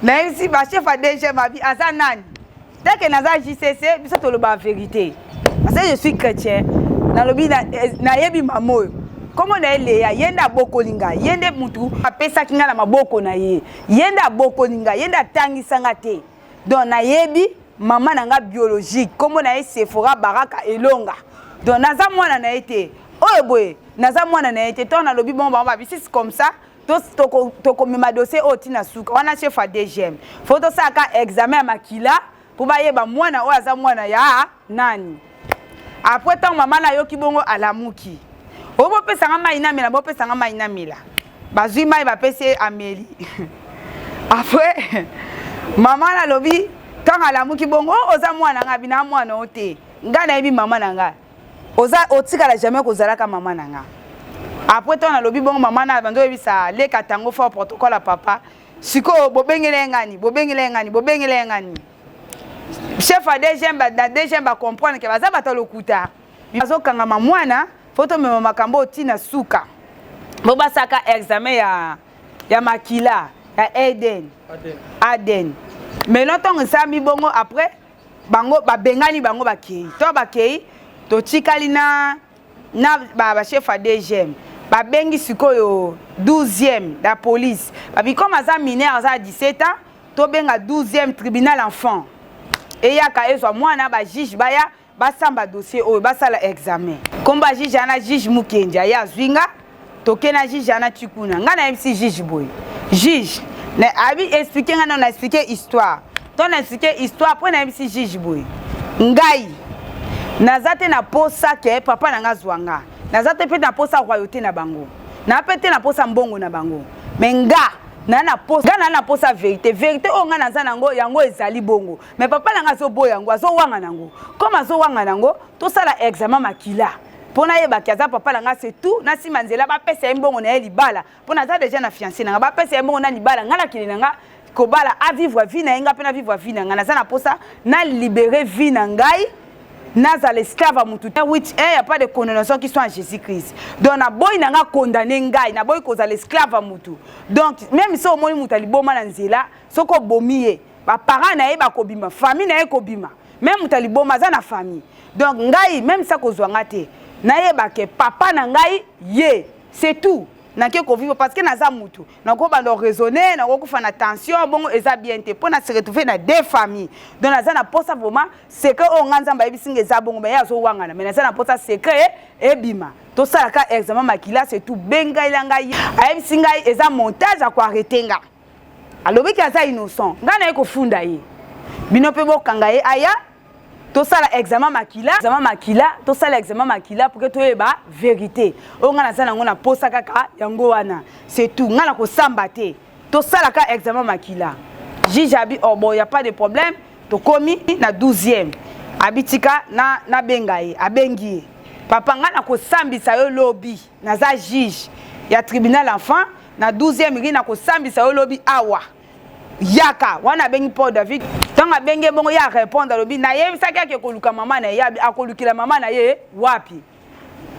nayebisi bachef ya DGM, abi aza nani teke naza JCC. Biso toloba vérité parce que je suis chrétien. Nalobi nayebi mama oyo, nkombo na ye Leya, ye nde abokoli ngai, ye nde mutu apesaki ngai na maboko na ye, ye nde abokoli ngai, ye nde atangisa nga te. Donc nayebi mama na nga biologique, nkombo na ye Sephora Baraka Elonga. Donc naza mwana na ye te oyo boye, naza mwana na ye te. Ntango nalobi bongo, bango babisisi comme ça, tokomema dossier oyo ntina suka wana. Chef ya DGM, fo tosalaka examen ya makila mpo bayeba mwana oyo aza mwana ya nani. Après ntango mama nayoki bongo, alamuki oyo: bopesanga mai namela, bopesanga mai namela. Bazwi mai, bapesi ye, ameli. Après mama nalobi, ntango alamuki bongo: oza mwana nga? Bina mwana o te, ngai nayebi mama na ngai, oza otikala jamais kozalaka mama na nga. Après ntango nalobi bongo, mama na bando oyebisa leka tango fort, protocole ya papa: sikoyo bobengeli ye ngani, bobengeli ye ngani, bobengeli ye ngani? Chef ya DGM na DGM bacomprendre ke baza bato ya lokuta, bazokangama mwana. Fo tomema makambo oyo ntina suka bo basaka examen ya makila ya ADN. ADN maintenant, ntongo esalami bongo, après bango babengani, bango bakei to bakei, totikali na bachef ya DGM. Babengi sikoyo 12e la police, babi comme aza mineur, aza ya 17 ans, tobenga 12e tribunal enfant eyaka ezwa mwana, bajuge baya basamba dossier oyo, basala examen. Komba juge ana, juge Mukendi, aye azwi nga, toke na juge ana ti kuna. Ngai nayebisi juge boye: juge abi explique ngai nano, na explique histoire to na explique histoire. Mpo nayebisi juge boye: ngai naza te na posa ke papa na nga azwa nga, naza te mpe na posa royauté na bango, naa mpe te na posa mbongo na bango, me nga naa na posa, nga naa na posa vérité. Vérité oyo ngai naza nango, yango ezali bongo, me papa na nga azoboya yango, azowanga nango. Comme azowanga nango, tosala examen makila mpo nayebaki aza papa na nga, c'est tout. Na nsima nzela bapesa ye mbongo na ye libala, mpo naza déjà na fiancé na nga, bapesa ye mbongo na libala, ngai nakende na nga kobala, avivre vie na ye, nga mpe na vivre vie na ngai. Naza na posa na libérer vie na ngai, nazala esclave ya mutu te. 8 1: y a pas de condamnation qui soit en Jésus Christ. Donc naboyi na nga condamné ngai, naboyi kozala esclave ya mutu. Donc même so omoni mutu aliboma na nzela, soki obomi ye, baparent na ye bakobima, famille na ye kobima. Même mutu aliboma aza na famille. Donc ngai même sa kozwa nga te, nayeba ke papa na ngai ye, c'est tout. Nake kovivre parce que naza mutu, nakobanda raisonner, nakokufa na tension. Bongo eza bien te mpo na se retrouver na deux familles. Donc naza na posa vraiment secret oyo nga Nzambe ayebisi nga eza bongo. Me ye azowangana, me naza na posa secret ebima. Tosalaka examen makila, c'est tout. Bengaila ngai, ayebisi ngai eza montage, akoarrêter nga. Alobiki aza innocent. Ngai naye kofunda ye, bino mpe bokanga ye, aya tosala examen makila, examen makila, tosala examen makila pour que toyeba vérité oyo ngai naza nango na posa kaka yango wana, c'est tout. Ngai na kosamba te, tosalaka examen makila. Juge abi: "Oh bon, y a pas de problème." Tokomi na 12e, abitika na nabenga ye. Abengi ye: "Papa, ngai nakosambisa yo lobi. Naza juge ya tribunal enfant na 12e ri, nakosambisa yo lobi awa, yaka." Wana abengi Paul David. Ntango abengi ye bongo, ye arépondre, alobi: "Nayebisaki ake koluka mama na ye. Akolukela mama na ye wapi?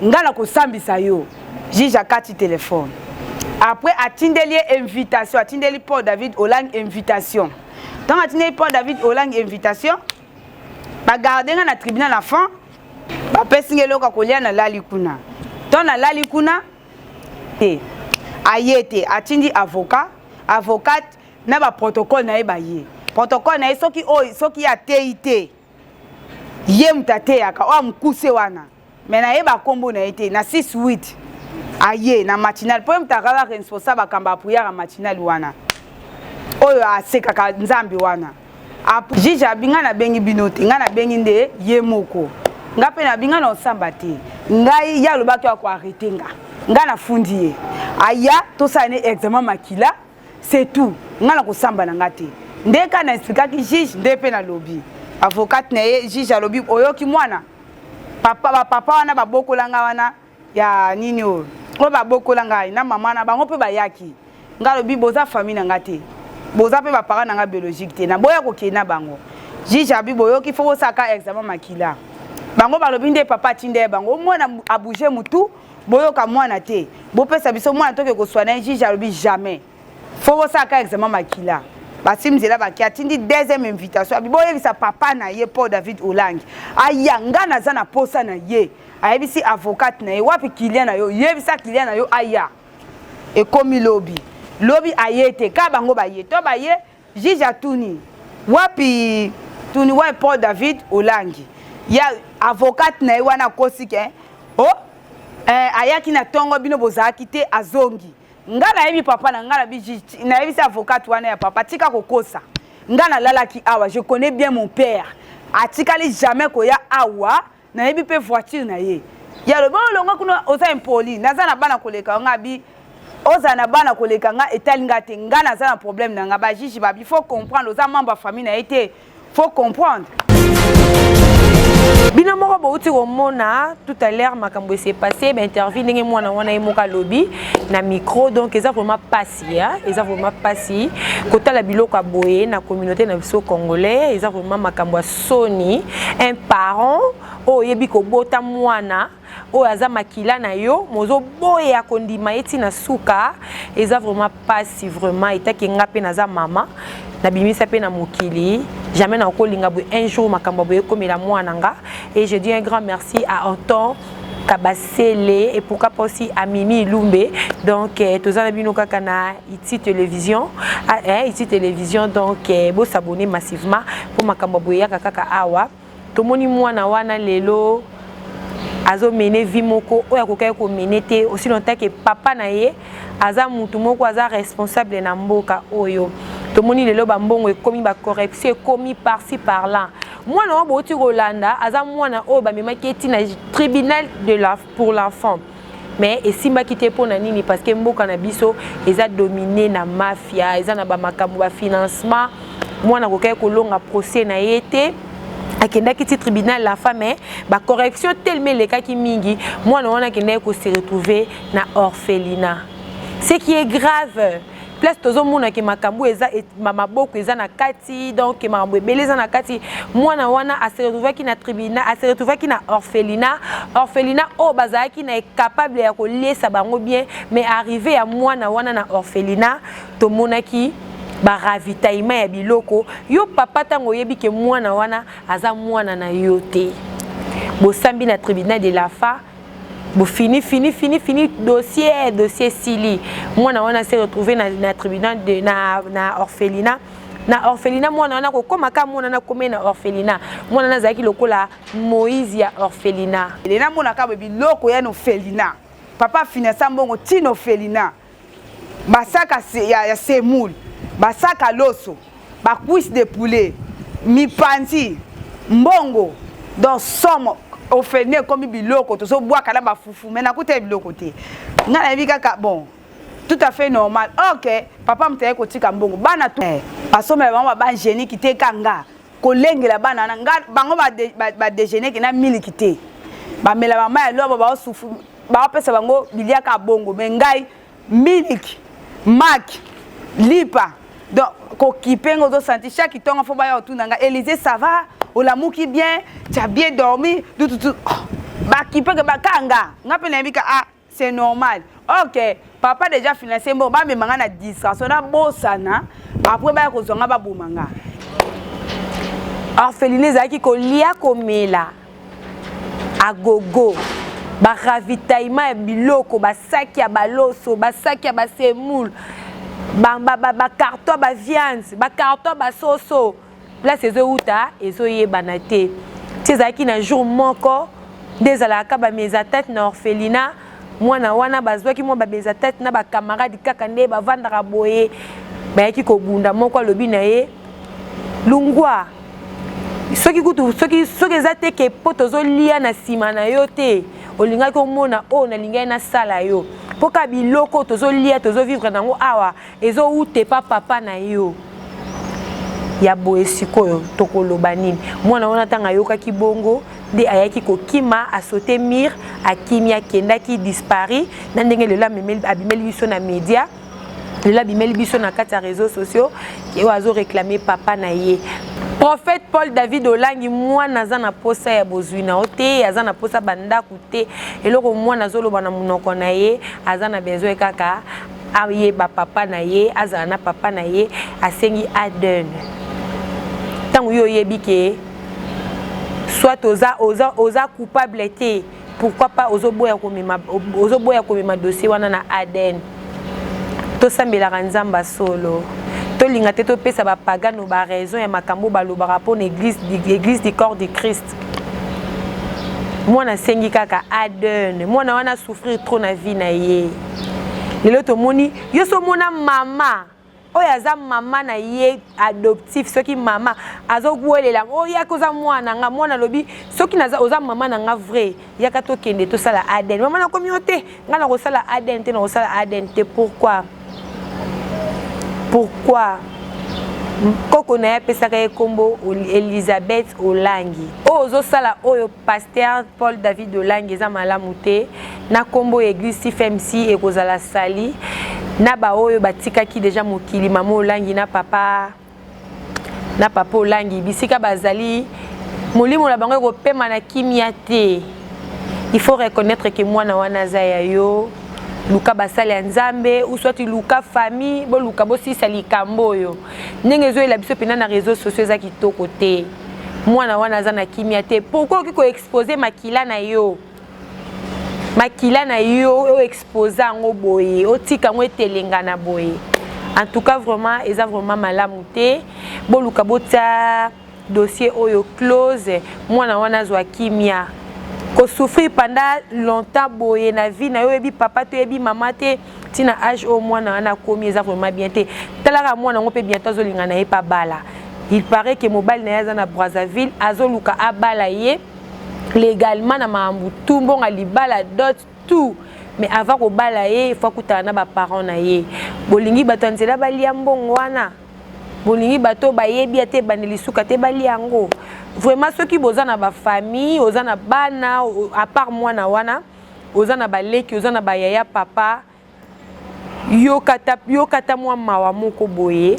Ngai nakosambisa yo." Juge akati telefone. Après atindeli ye invitation, atindeli Paul David Olang invitation. Ntango atindeli Paul David Olang invitation, bagarde nga na tribunal enfant, bapesi nga eloko ya kolia, nalali kuna. Ntango nalali kuna te, aye te. Atindi avocat, avocate na baprotocole na ye. Baye, protocole na ye, soki oyo soki ye ateyi te, ye moto ateyaka oyo amokuse wana, me nayeba nkombo na ye te, na 6 8 aye na matinale mpo ye moto akala responsable akamba aprière ya matinale wana oyo asekaka Nzambe wana. Juge abi: "Ngai nabengi bino te, ngai nabengi nde ye moko. Ngai mpe nabi ngai na osamba te. Ngai ye alobaki akoarrêter nga, ngai nafundi ye, aya tosala ne examen makila, c'est tout. Ngai na kosamba na nga te." Nde ka na expliquaki juge, nde mpe nalobi avocate na ye. Juge alobi: "Oyoki mwana, papa, bapapa wana babokola nga wana ya nini oyo oyo babokola ngai na mama na bango mpe bayaki." Ngai alobi: "Boza famille na nga te, boza mpe baparent na nga biologique te, naboya kokende na bango." Juge abi: "Boyoki, fo bosalaka examen makila." Bango balobi nde papa atinda ye bango. Mwana abouge mutu, boyoka mwana te, bopesa biso mwana toke koswana ye. Juge alobi: "Jamais, fo bosalaka examen makila." Basimi nzela, baki. Atindi deuxième invitation, abi: "Boyebisa papa na ye Paul David Olangi aya, nga naza na posa na ye." Ayebisi avocate na ye: "Wapi client na yo? Yebisa client na yo aya." Ekomi lobi, lobi aye te. Ka bango baye to baye, juge atuni: "Wapi?" Tuni: "Wapi Paul David Olangi?" Ya avocate na ye wana akosi ke o eh, ayaki na ntongo, bino bozalaki te, azongi. Nga nayebi papa na nga. Nabi, nayebisi avocate wana ya papa: "Tika kokosa. Nga nalalaki awa, je connais bien mon père, atikali jamais koya awa, nayebi mpe voiture na ye." Ye alobi: "Olongwa kuna, oza impoli, naza na bana koleka nga." Abi: "Ozala na bana koleka nga, etali nga te. Nga naza na problème na nga." Bajuge babi: "Faut comprendre, oza membre ya famille na ye te, faut comprendre." Bino moko bouti komona tout à l'heure makambo ese passé, bainterview, ndenge mwana wana ye moko alobi na micro. Donc eza vraiment pasi, eza vraiment pasi kotala biloko ya boye na communauté na biso congolais. Eza vraiment makambo ya soni. Un parent oyo oyebi kobota mwana oyo aza makila na yo, mozoboya kondima ye ntina suka, eza vraiment pasi. Vraiment, etaki nga mpe naza mama, nabimisa mpe na mokili, jamais nakolinga boye un jour makambo boye ekomela mwana nga. Et je dis un grand merci à Anton Kabasele et pourquoi pas aussi à Mimi Lumbe. Donc toza na bino kaka na Iti Télévision, ah, eh, Iti Télévision. Donc bo s'abonner massivement pour makambo boye yaka kaka awa. Tomoni mwana wana lelo azomene vie moko oyo akokaki komene te aussi longtemps que papa na ye aza mutu moko aza responsable na mboka oyo. Tomoni lelo bambongo ekomi, bacorruption ekomi par-ci par-là. Mwana oyo bouti kolanda aza mwana oyo bamemaki eti na tribunal de la, pour l'enfant, mais esimbaki te. Mpo na nini? Parce que mboka na biso eza dominé na mafia, eza na bamakambo bafinancement. Mwana akokaki kolonga procès na ye te. Akendaki ti tribunal la femme, mais bacorrection tellement elekaki mingi, mwana wana akendaki kose retrouver na orphelinat. Ce qui est grave, place tozomonake makambo eza maboko eza na kati, donc makambo ebele eza na kati. Mwana wana ase retrouvaki na tribunal, ase retrouvaki na orphelinat, orphelinat oyo bazalaki na incapable ya koliesa bango bien. Mais arrivé ya mwana wana na orphelinat, tomonaki baravitaillement ya biloko. Yo papa, ntango oyebi ke mwana wana aza mwana na yo te, bosambi na tribunal de la fa. Bofini fini fini fini dossier, dossier esili. Mwana wana se retrouve na tribunal de na orphelinat. Na orphelinat mwana wana kokóma ka mwana wana akomi na orphelinat, mwana wana azalaki lokola Moïse ya orphelinat. Namonaka boye biloko ya na orphelinat, papa afinansa mbongo ntina orphelinat, basaka ya semoule, basaka loso, bacuisse de poulet, mipanzi mbongo. Donc somme orphelinat ekomi biloko tozobwaka na bafufu, me nakuta biloko te. Ngai nayebi kaka bon, tout à fait normal. Ok, papa moto aye kotika mbongo, bana basomela bango babangéniki te, kanga kolengela bana wana nga bango badéjeuner na miliki te, bamela bamai ya lobo, baosufu, baopesa bango biliaka bongo. Me ngai miliki, maki, lipa, donc kokipe ngo ozosanti chaque ntongo fo baya otuna nga: "Élysée, ça va? Olamuki bien? Tu as bien dormi?" Tututu, oh, bakipeke bakanga nga mpe nayebi ka ah, c'est normal. Ok, papa déjà financé mbongo, bamema nga na distraction, nabosana, après baya kozwa nga, baboma nga. Orphelinat ezalaki kolia, komela agogo, baravitaillement ya biloko, basaki ya baloso, basaki ya basemoule, bacarton ya baviande, bacarton ya basoso. Place ezowuta ezoyebana te. Ti ezalaki na jour moko nde ezalaka bamésentente na orphelinat. Mwana wana bazwaki mwa bamésentente na bacamarade kaka nde bavandaka boye, bayaki kobunda. Moko alobi na ye: "Lungwa, soki kutu soki eza te ke mpo tozolia na nsima na yo te, olingaki omona oyo nalingaki nasala yo, mpo ka biloko tozolia, tozovivre nango awa, ezowute pa papa na yo ya boye. Sikoyo tokoloba nini?" Mwana wana ntango ayokaki bongo nde ayaki kokima, asauter mur, akimi, akendaki, disparu. Na ndenge lelo abimeli biso na média, lelo abimeli biso na kati ya réseaux sociaux, oyo azoréclame papa na ye, prophète Paul David Olangi. Mwana aza na posa ya bozwi na yo te, aza na posa bandako te. Eloko mwana azoloba na monoko na ye, aza na besoin kaka ayeba papa na ye, azala na papa na ye. Asengi ADN. Ntango yo oyebi ke soit oza coupable te, pourquoi pas ozoboya komema dossier wana na ADN? Tosambelaka Nzambe solo, tolinga te topesa bapagano baraison ya makambo balobaka mpona église du corps du Christ. Mwana asengi kaka ADN. Mwana wana souffrir trop na vie na ye. Lelo tomoni yo so omona mama oyo aza mama na ye adoptif, soki mama azowelela oyo, yaka, oza mwana nga. Mwana alobi: "Soki oza mama na nga vrai, yaka tokende tosala ADN." Mama nakomi yo te, nga na kosala ADN te, na kosala ADN te. Pourquoi? Pourquoi? Koko na ye apesaka ye nkombo Elizabeth Olangi. Oyo ozosala oyo, pasteur Paul David Olangi, eza malamu te. Na nkombo ya église CFMC ekozala sali na baoyo batikaki deja mokili, mama Olangi na papa Olangi, bisika bazali, molimo na bango ekopema na kimia te. Il faut reconnaître ke mwana wana aza ya yo. Luka basali ya Nzambe ou soit luka famille, boluka bosilisa likambo oyo. Ndenge ezoyela biso mpena na réseaux sociaux eza kitoko te. Mwana wana aza na kimia te. Pourquoi okoki koexpose makila na yo, makila na yo oyo expose yango boye, otika yango etelenga na boye? En tout cas, vraiment, eza vraiment malamu te. Boluka botia dossier oyo close, mwana wana azwa kimia. Kosouffrir pendant longtemps boye na vie na yo, oyebi papa te, oyebi mama te, ntina age oyo mwana wana akomi, eza vraiment bien te. Talaka mwana yango mpe bientôt azolinga na ye mpe abala. Il paraît ke mobali na ye aza na Brazzaville, azoluka abala ye légalement na makambo tu, mbongo libala, dot, tout. Mais avant kobala ye, il faut akutana na baparent na ye. Bolingi bato ya nzela balia mbongo wana? Bolingi bato bayebi ate ebandeli suka te balia yango? Vraiment, soki boza na bafamille, oza na bana à part mwana wana, oza na baleki, oza na bayaya, papa, yokata mwa mawa moko boye.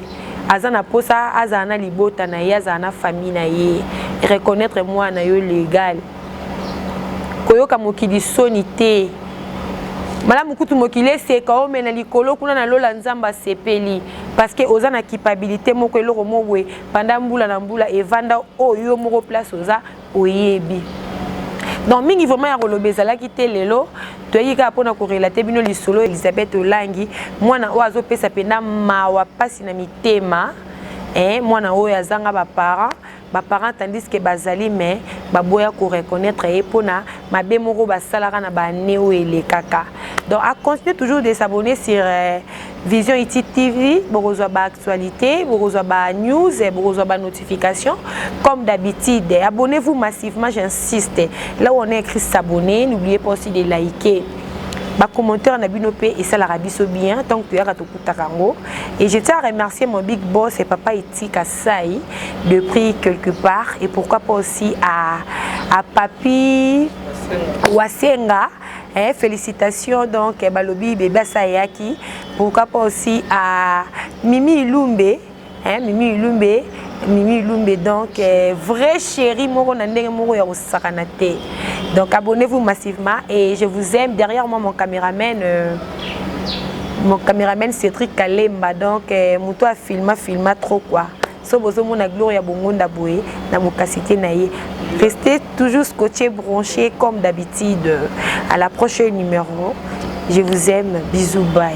Aza na mposa azala na libota na ye, azala na famille na ye. Reconnaître mwana yo légal, koyoka mokili soni te. Malamu kutu mokili eseka, omena likolo kuna na lola, Nzambe asepeli, parce que oza na culpabilité moko, eloko moko boye panda mbula na mbula evanda oyo yo moko place oza oyebi. Donc mingi vraiment ya koloba ezalaki te lelo, toyaki kaka mpona korelate bino lisolo Elizabeth Olangi, mwana oyo azopesa mpenza mawa, mpasi na mitema, eh, mwana oyo azanga baparent, baparent tandis que bazali, mais baboya koreconnaître ye mpona mabe moko basalaka na baane oyo elekaka. Donc à continuer toujours de s'abonner sur Vision Iti TV, bokozwa baactualité, bokozwa banews, bokozwa banotification comme d'habitude. Abonnez-vous massivement, j'insiste, là où on a écrit s'abonner, n'oubliez pas aussi de liker, bacommentaire na bino mpe esalaka biso bien tant que toyaka tokutaka yango. Et je tiens à remercier mon big boss et papa Eti Kasai de prix quelque part, et pourquoi pas aussi à Papi Wasenga, eh, félicitations. Donc balobi bébé asayaki. Pourquoi pas aussi à Mimi Ilumbe, eh, Mimi Ilumbe, Mimi Ilumbe, donc vrai chéri moko na ndenge moko ya kosakana te. Donc abonnez-vous massivement et je vous aime. Derrière moi, mon caméraman Cédric Kalemba, donc moto afilma filma trop quoi. So bozomona gloire ya bongonda boye na bokasi te na ye. Restez toujours scotché, branché comme d'habitude. À la prochaine numéro, je vous aime, bisous, bye.